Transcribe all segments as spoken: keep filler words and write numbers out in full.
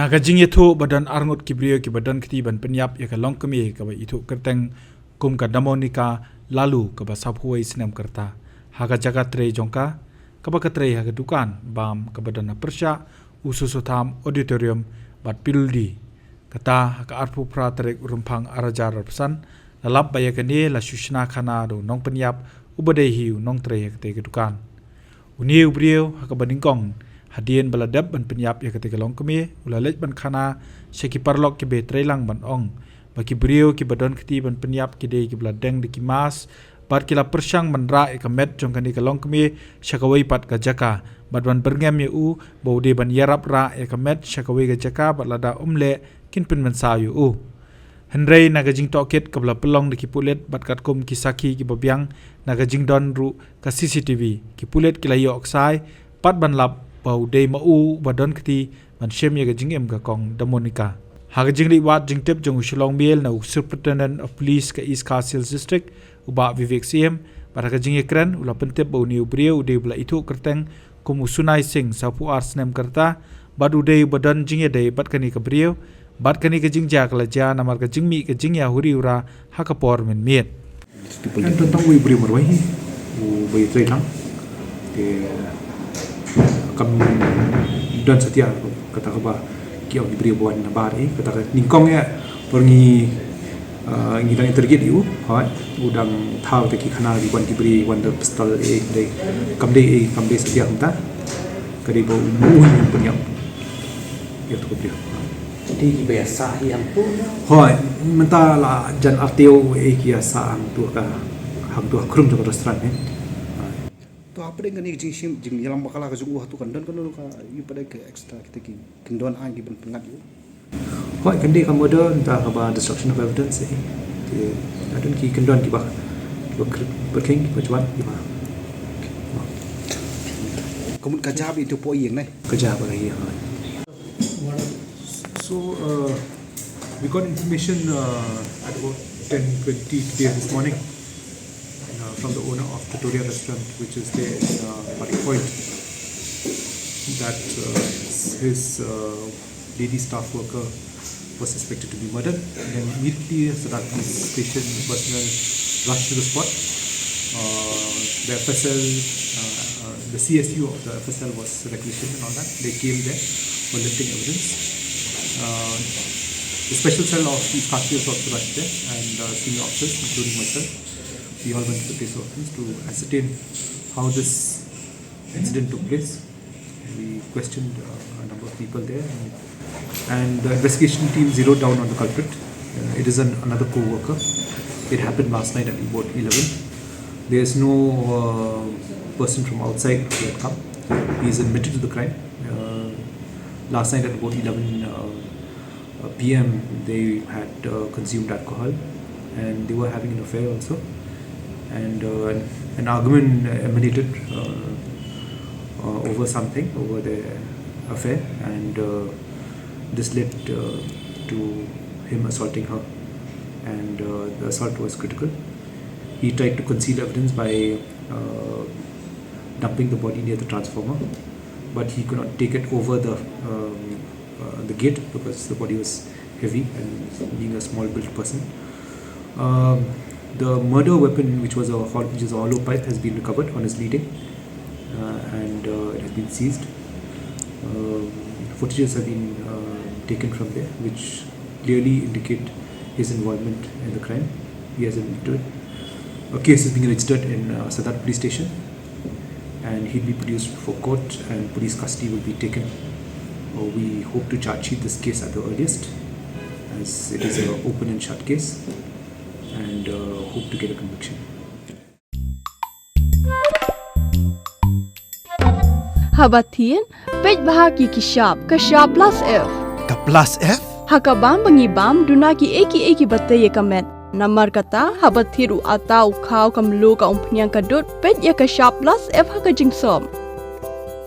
Ha ka jingïathuh ba don arngut ki briew kiba don kti ban pynïap ïa ka longkmie kaba ithuh kyrteng kum ka Damonika Laloo kaba sawphew wei snem ka rta ha ka jaka trei jong ka, kaba ka trei ha ka dukan bam kaba don ha pyrshah u Sosotham Auditorium bad Pildi. Kata ha ka arphew phra tarik u Rymphang ar hajar arphew san, la lap ba ïa kane la shu shna khana da u nongpynïap uba dei hi u nongtrei ha katei ka dukan. Une u briew ha kaba nyngkong, hadien ba la dep ban pynïap ïa katei ka longkmie, u la leit ban khana sha ki paralok kiba trei lang ban ong ba ki briew kiba don kti ban pynïap ki dei kiba la deng da ki mask bad ki la pyrshang ban rah ïa ka met jong kane ka longkmie sha kawei pat ka jaka bad ban byrngem ïa u ba u dei ban ïarap rah ïa ka met sha kawei ka jaka bad lada um leh kin pynmynsaw ïa u. Hynrei na ka jingtohkit kaba la pynlong da ki pulit bad katkum ki sakhi kiba biang na ka jingdon ruh ka C C T V, ki pulit ki la ïoh ksai pat ban lap ba u dei ma u ba don kti ban shem ïa ka jingim ka kong Damonika. Ha ka jingleit wad jingtip jong u Shillong Mail na u Superintendent of Police ka East Khasi Hills District, u Bah Vivek Syiem, bad ha ka jingïakren u la pyntip ba une u briew u dei uba la ithuh kyrteng kum u Sunai Singh, sawphew ar snem ka rta, bad u dei uba don jingïadei bad kane ka briew, bad kane ka jingjia ka la jia namar ka jingmih ka jingïahuri hura ha ka por mynmiet. Kan tang tang u briew marwei hi, uba ïatrei lang. Te kam don satia kata kaba ki ong ki briew ba wan na bar, eh, kata ka nyngkong ïa por ngi, ah, ngi dang interrogate ïa u, hooid, u dang thaw te ki khana ki wan ki briew wan da pistol, eh, dei, kam dei, eh, kam dei satia kumta. Ka dei ba u mih u pynïap ïa uto u briew. Dei kiba ïasah ïa hangto? Hooid, mynta la jan artiew, eh, ki ïasah hangto ka, hangto ha khrum jong ka restaurant, eh. To hapdeng kane ka jingshim, jingïalam bakla ka jong u hato kan don kano ka, ïa pdeng ka extra kita ki kyndon aiñ kiban pynngat ïa u? Hooid, kan dei ka murder, nda kaba destruction of evidence, eh. Te, la don ki kyndon kiba, kiba kyrpad, kiba jwat, kiba. Ka mut ka jia ba ïa u poi ïing ne? Ka jia ba ïa u poi ïing, hooid. So, uh, we got information, uh, at about ten twenty today, this morning, uh, from the owner of Pretoria Restaurant, which is there in, uh, Paddy Point, that, uh, his, uh, lady staff worker was suspected to be murdered. And then immediately, Sadar Police Station personnel rushed to the spot. Uh, the F S L, uh, uh, the C S U of the F S L was requisitioned and all that. They came there for lifting evidence. Uh, the special cell of East Khasi was also rushed there, and, uh, senior officers, including myself, we all went to the place of offense to ascertain how this incident took place. We questioned, uh, a number of people there, and, and the investigation team zeroed down on the culprit. Uh, it is an, another co-worker. It happened last night at about eleven. There is no, uh, person from outside who had come. He is admitted to the crime. Uh, last night at about eleven, uh, uh, P M, they had, uh, consumed alcohol and they were having an affair also. And, uh, an, an argument emanated, uh, uh, over something, over their affair, and, uh, this led, uh, to him assaulting her. And, uh, the assault was critical. He tried to conceal evidence by, uh, dumping the body near the transformer, but he could not take it over the, um, uh, the gate because the body was heavy and being a small built person. Um, the murder weapon, which was a hol-, which is a hollow pipe, has been recovered on his leading, uh, and, uh, it has been seized. Um, footages have been, uh, taken from there, which clearly indicate his involvement in the crime. He has admitted to it. A case is being registered in, uh, Sadar Police Station, and he'll be produced for court, and police custody will be taken. Uh, we hope to charge sheet this case at the earliest, as it is an open and shut case, and, uh, hope to get a conviction. Haba thied, peit bha ki ki shap, ka shap plus F. Ka plus F? Ha ka bam ba ngi bam, duna ki ei ki ei kiba tei ïa ka met. Namar kata, haba thied u atta u khaw ka mluh ka umphniang ka dud, peit ïa ka shap plus F ha ka jingsop.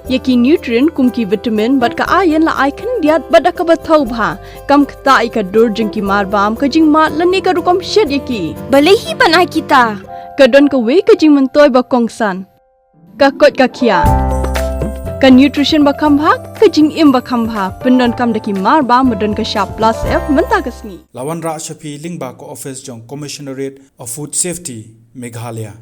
Ïa ki nutrient kum ki vitamin bad ka iron la ai khyndiat bad da kaba thaw bha. Kam ktah ïa ka dur jong ki mar bam, ka jingmad lane ka rukom shet ïa ki. Balei hi ban ai kita? Ka don kawei ka jingmyntoi ba kongsan. Ka koit ka khiah. Ka nutrition ba kham bha, ka jingim ba kham bha, pyndonkam da ki mar ba, ba don ka shap plus F mynta ka sngi. La wanrah sha phi lyngba ka office jong Commissionerate of Food Safety, Meghalaya.